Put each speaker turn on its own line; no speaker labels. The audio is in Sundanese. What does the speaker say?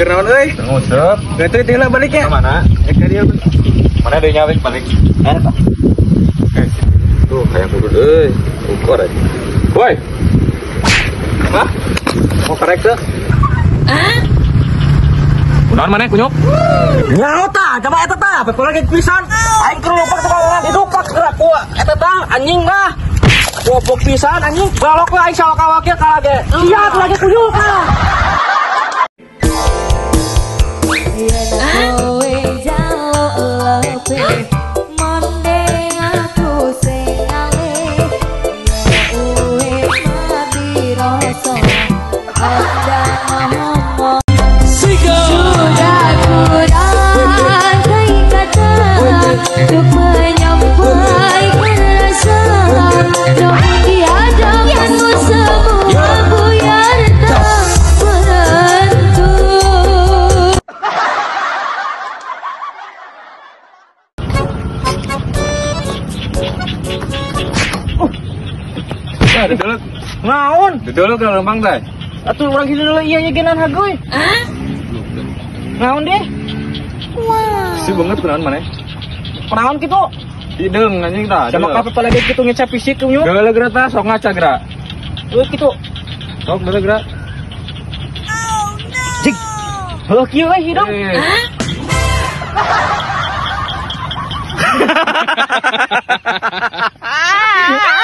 Keur naon euy?
Nguseup.
Geus teh lah balik ya.
Ka mana?
Ka dieu.
Mana deui nya balik?
Eta.
Tuh kayak kudu euy. Ukur aja. Woi. Hah? Mau karek teu?
Hah?
Kunaon maneh kunyuk?
Nyaho tah, coba eta tah, pepola ge pisan. Aing keur lupak tukang orang didupak geura ku eta tah anjing mah. Goblok pisan anjing, balok we aing sawak-awak kalah ge. Lihat lagi kunyuk ah.
Untuk menyampaikan rasa, namun di hadapanmu semua buyar tak menentu.
Nah, duduk.
Naon?
Duduk ke lempang teh.
Atuh urang kitu dulu iya nya genan haguy.
Hah?
Naon deh?
Wah.
Si banget kunaon maneh?
Kunaon kitu?
Hideung anjing tah.
Sama kape lagi kitu ngecap fisik kunyuk.
Geuleuh geura tah sok ngaca geura.
Heuh kitu.
Sok geuleuh geura.
Oh no.
Jig. Heuh kieu we hideung.
Hah?